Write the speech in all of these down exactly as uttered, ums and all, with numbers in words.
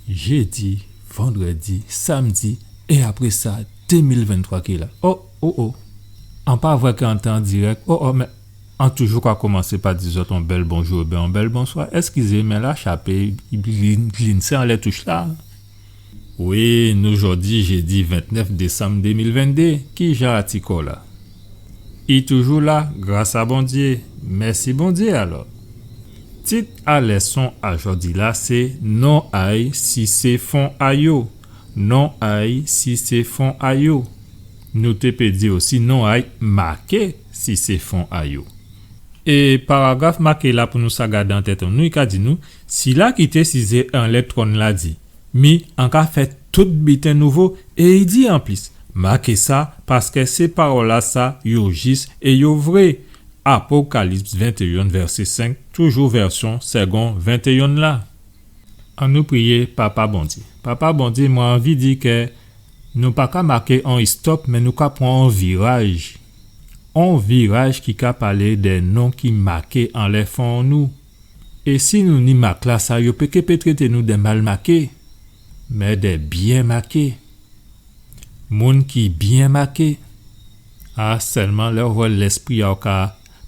Jédi, vandrèdi, sanmdi, é apré sa, dé mil venntwa ki la. O, o, o. An pa vwè kè an té an dirèk. O, o, mé an toujou ka koumansé pa di zòt on bèl bonjou oubyen on bèl bonswa. Èskizé, men-la chapé, i glin-, glinsé anlè touch-la. Wi, nou jòdi, jédi ventnèf désanm dé mil venndé. Kijan a ti kò-la? I toujou la, gras a Bondyé. Mèsi Bondyé alò. Tit a lèson a jòdi-la sé non a'y si sé fon a yo. Non a'y si sé fon a yo. Nou té pé di osi non a'y maké si sé fon a yo. É paragraf maké-la pou nou sa gadé an tèt an nou, i ka di nou, sila ki té sizé anlè twòn-la di, mi an ka fè tout biten nouvo, é i di anplis, maké sa, paskè sé pawòl-lasa, yo jis é yo vré. Apokalips ventéyen, vèsé senk, toujou vèsyon Segond ventéyen la. Annou priyé Papa Bondyé. Papa Bondyé, mwen anvi di kè nou pa ka maké on stop, mé nou ka pran on viraj. On viraj ki ka palé dè non ki maké anlè fon an nou. É si nou ni mak-lasa, yo pé ké pé trété nou dè mal maké, mé dè byen maké. Moun ki byen maké. A, sèlman lè ou vwè Lèspri a'w ka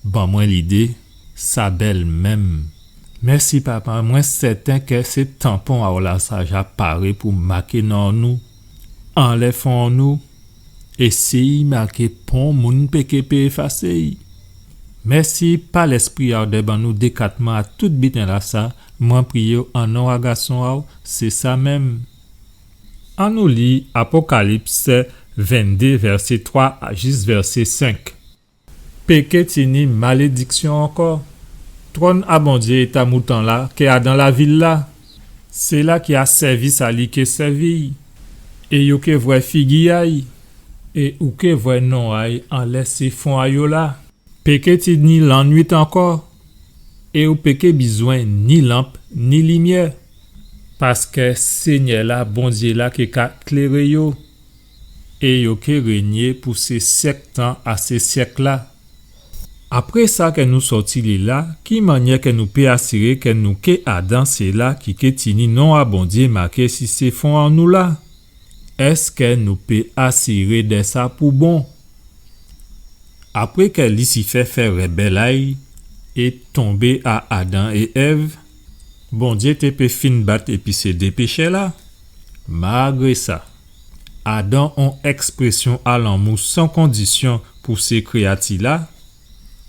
ban mwen lidé, sa bèl menm. Mèsi, Papa, mwen sèten kè sé tanpon a'w lasa ja paré pou maké non nou, anlè fon nou, é si i maké, pon moun pé ké pé éfasé'y. Mèsi, pa Lèspri a'w dè ban nou dékatman a tout biten-lasa, mwen priyé'w an non a Gason a'w, sé sa menm. Annou li Apokalips venndé, vèsé twa a jis vèsé senk. Pé ké tini malédiksyon ankò. Twòn a Bondyé é ta Mouton-la ké adan lavil-la. Séla ki a sèvis a li ké sèvi'y. É yo ké vwè figi a'y. É ou ké vwè non a'y anlè sé fon a yo la. Pé ké tini lannuit ankò, é ou pé ké bizwen ni lanp, ni limyè, paskè Sényè-la, Bondyé-la ké ka kléré yo, é yo ké rényé pou sé syèk tan a sé syèk-la. Apré sa kè nou sòti li la, ki mannyè kè nou pé asiré kè nou ké adan séla ki ké tini non a Bondyé maké si sé fon an nou la? Èskè nou pé asiré dè sa pou bon? Apré kè Lisifè fè rèbèl a'y é tonbé a Adan é Èv, Bondyé té pé fin bat épi sé dé péchè-la. Malgré sa, adan on èksprésyon a lanmou san kondisyon pou sé kréyati-la,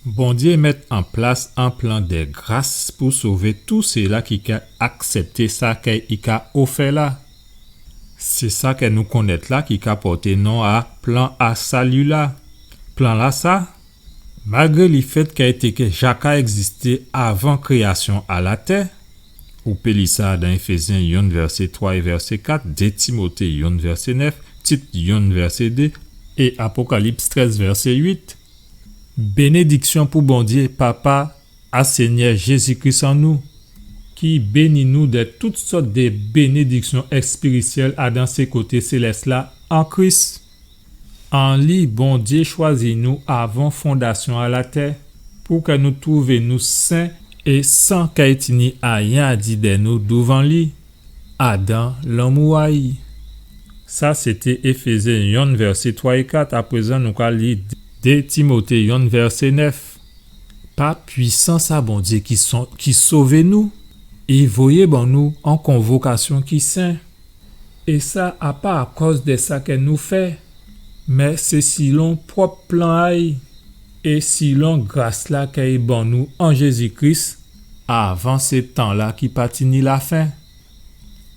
Bondyé mèt an plas on plan dè gras pou sové tout séla ki ka aksèpté sa kè i ka ofè la. Sé sa kè nou konnèt la ki ka pòté non a plan a sali la. Plan-lasa, malgré lifèt kè i té ké ja ka ègzisté avan kréyasyon a latè, ou pé li sa dan Éfézyen yonn vèsé twa é vèsé kat, dé Timoté yonn vèsé nèf, Tit yonn vèsé dé é Apokalips trèz vèsé uit. Bénédiksyon pou Bondyé, Papa a Sényè Jézi Kris an nou, ki béni nou dè tout sòt dè bénédiksyon èspirityèl adan sé koté sélès la an Kris. An li, Bondyé chwazi nou avan fondasyon a latè, pou kè nou twouvé nou sen é san kè i tini ayen a di dè nou douvan li, adan lanmou a'y. Sa sété Éfézyen yonn vèsé twa é kat. Aprézan nou ka li dé Timoté yonn vèsé nèf. Pa pwisans a Bondyé ki son, ki sové nou, i voyé ban nou on konvokasyon ki sen. É sa, a pa akòz dè sa kè nou fè, mé sé silon pwòp plan a'y, é silon gras la kè i ban nou an Jézi Kris, avan sé tan la ki pa tini lafen.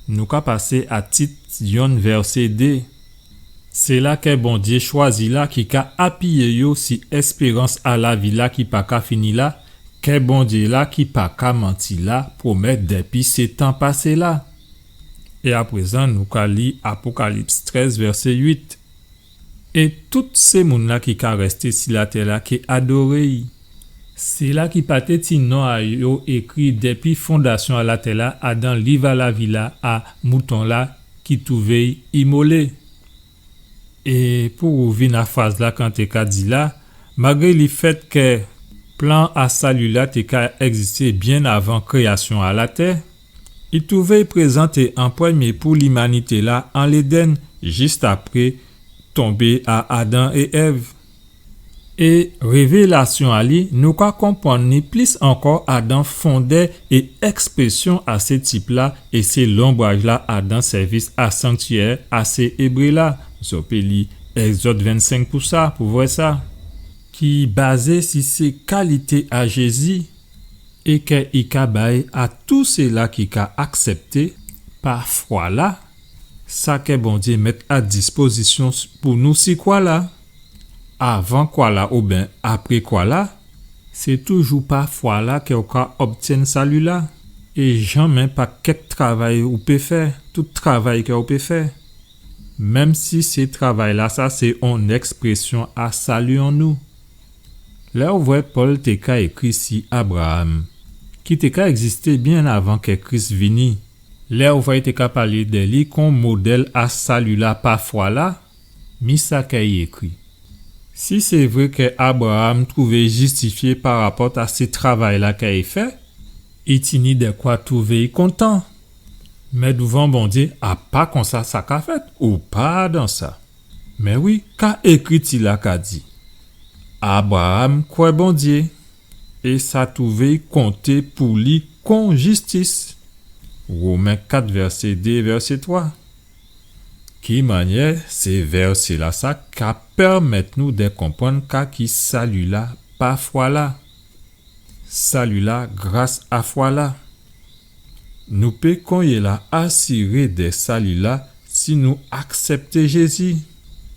Nou ka pasé a Tit yonn vèsé dé. Séla kè Bondyé chwazi la ki ka apiyé yo si èspérans a lavi la ki pa ka fini la, kè Bondyé la ki pa ka manti la pwomèt dèpi sé tan pasé la. É aprézan, nou ka li Apokalips trèz, vèsé uit. É tout sé moun la ki ka rèsté si latè la ké adoré'y. Séla ki pa té ti non a yo ékri dèpi fondasyon a latè la adan liv a lavi la a Mouton la ki twouvé'y imolé. É pou vin a fraz la k'an té ka di la, malgré lifèt kè plan a sali la té ka ègzisté byen avan kréyasyon a latè, I twouvé prézanté an prèmyé pou limanité-la an Léden, jis apré tonbé a Adan é Èv. É révélasyon a li, nou ka konprann li plis ankò adan fondè é èksprésyon a sé tip-la é sé lonbraj-la adan sèvis a sanktyè a sé Ébré-la. Zò pé li Ègzòd vennsenk pou sa, pou vwè sa. Ki bazé si sé kalité a Jézi é kè i ka bay a tou séla ki ka aksèpté pa fwa-la sa kè Bondyé mèt a dispozisyon s-, pou nou si kwa-la. Avan kwa-la oubyen apré kwa-la, sé toujou pa fwa-la kè ou ka obtyenn sali-la. É janmé pa kèk travay ou pé fè, tout travay kè ou pé fè. Menm si sé travay-la sa sé on èksprésyon a sali an nou. Lè ou vwè Pòl té ka ékri si Abraram, ki té ka ègzisté byen avan kè Kris vini, lè ou vwè i té ka palé dè li kon modèl a sali-la pa fwa-la, mi sa kè i ékri. Si sé vré kè Abraram twouvé jistifyé parapòt a sé travay-la kè i fè, i tini dèkwa twouvé i kontan. Mé douvan Bondyé, a pa konsa sa ka fèt, ou pa adan sa. Mé wi, ka Ékriti-la ka di, Abraram kwè Bondyé, é sa twouvé konté pou li kon jistis. Women kat, vèsé dé, vèsé twa. Ki mannyè sé vèsé-la sa ka pèmèt nou dè konprann ka ki sali-la pa fwa-la? Sali-la gras a fwa-la. Nou pé konyéla asiré dè sali-la si nou aksèpté Jézi,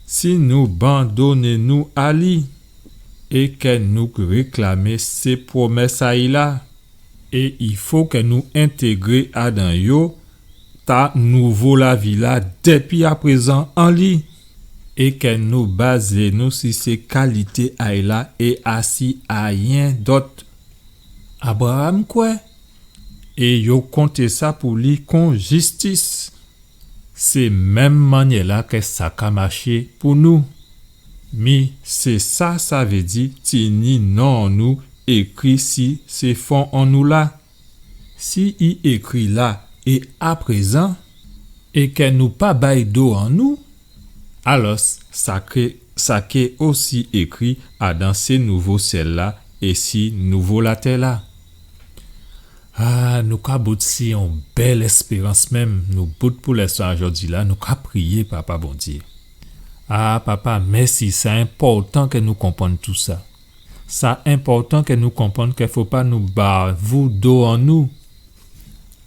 si nou bandoné nou a li, é kè nou réklamé sé pwomès a'y la. É i fo kè nou entégré adan yo ta nouvo lavi-la dépi aprézan an li, é kè nou bazé nou si sé kalité a'y la é asi ayen dòt. Abraram kwè, é yo konté sa pou li kon jistis. Sé menm mannyè-la kè sa ka maché pou nou. Mi sé sa sa vé di tini non an nou ékri si sé fon an nou la. Si i ékri la é aprézan, é kè nou pa bay do an nou, alòs sa ké, sa ké osi ékri adan sé nouvo syèl-la é si nouvo latè-la. A, nou ka bout si on bèl èspérans menm, nou bout pou lèson a jòdi-la, nou ka priyé Papa Bondyé. A, Papa, mèsi, sa enpòtan kè nou konprann tousa. Sa enpòtan kè nou konprann kè fo pa nou bavou do an nou.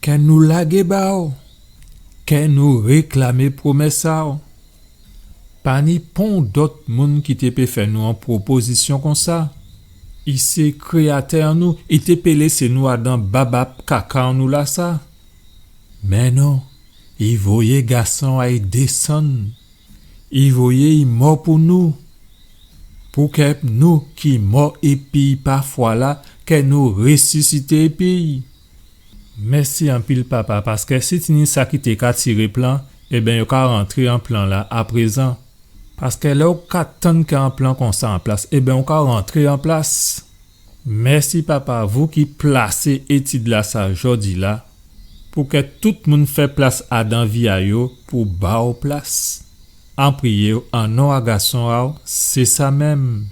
Kè nou lagé ba'w. Kè nou réklamé pwomès a'w. Pa ni pon dòt moun ki té pé fè nou on pwopozisyon konsa. I sé Kréyatè an nou, i té pé lésé nou adan baba kaka an nou lasa. Mé non, i voyé Gason a'y désann. I voyé'y mò pou nou. Pou kè nou ki mò épi'y pa fwa-la, kè nou résisité épi'y. Mèsi anpil, Papa, paskè si tini sa ki té ka tiré plan, ében, yo ka rantré an plan-la aprézan. Paskè lè ou ka tann kè on plan konsa an plas, ében, ou ka rantré an plas. Mèsi, Papa, vou ki plasé étid-lasa jòdi-la, pou kè tout moun fè plas adan vi a yo pou ba'w plas. An priyé'w an non a Gason a'w, sé sa menm.